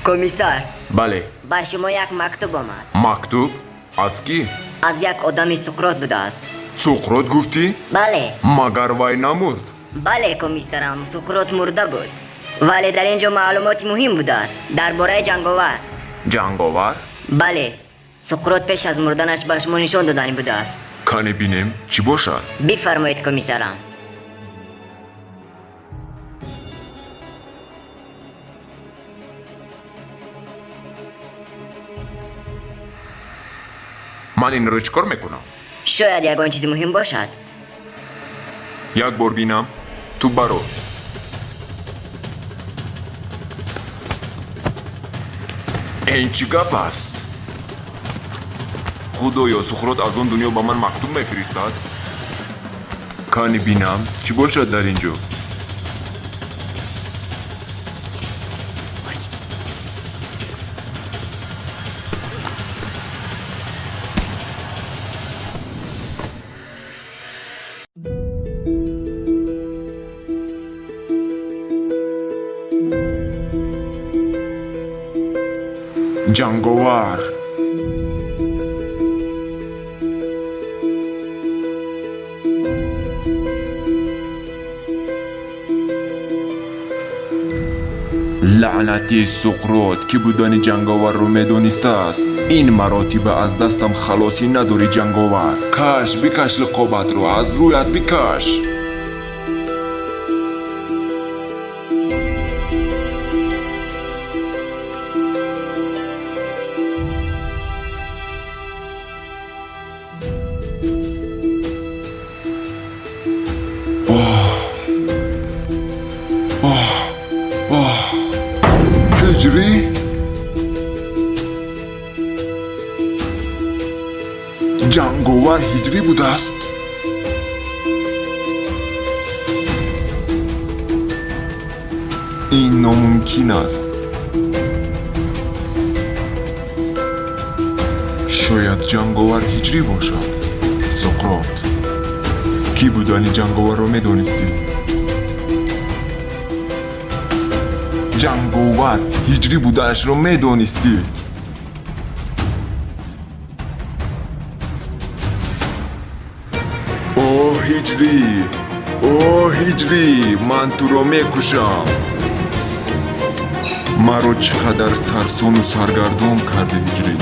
Комиссар. Бале. Ба шумо як мактуб омад. Мактуб? Аз кӣ? Аз як одами Суқрот будааст. Суқрот гуфтӣ? Бале. Магар вай намурд? Бале, комиссарам, Суқрот мурда буд. Вале дар ин ҷо маълумоти муҳим будааст дар бораи ҷанговар. Ҷанговар? Бале, Суқрот пеш аз мурданаш ба шумо нишон додани будааст. Кане бинем, чӣ бошад? Бифармоед, комиссарам. Ман инро чӣ кор мекунам? Шояд ягон чизи муҳим бошад. Як бор бинам, ту баро. Ин чӣ гап аст? Худоё, Суқрот аз он дунё ба ман мактуб мефиристад? Кани бинам, чӣ бошад дар ин ҷо? Ҷанговар. Лаънати Суқрот, ки будани ҷанговарро медонистааст. Ин маротиба аз дастам халосӣ надорӣ, ҷанговар. Каш, бикаш лиқобатро, аз рӯят бикаш. Ҳиҷрӣ? Ҷанговар ҳиҷрӣ будааст? Ин номумкин аст. Шояд ҷанговар ҳиҷрӣ бошад. Суқрот, кӣ будани ҷанговарро медонистӣ? Ҷанговар ҳиҷрӣ буданашро медонистӣ? О ҳиҷрӣ, о ҳиҷрӣ, ман туро мекушам. Маро чӣ қадар сарсону саргардон карди, ҳиҷрӣ.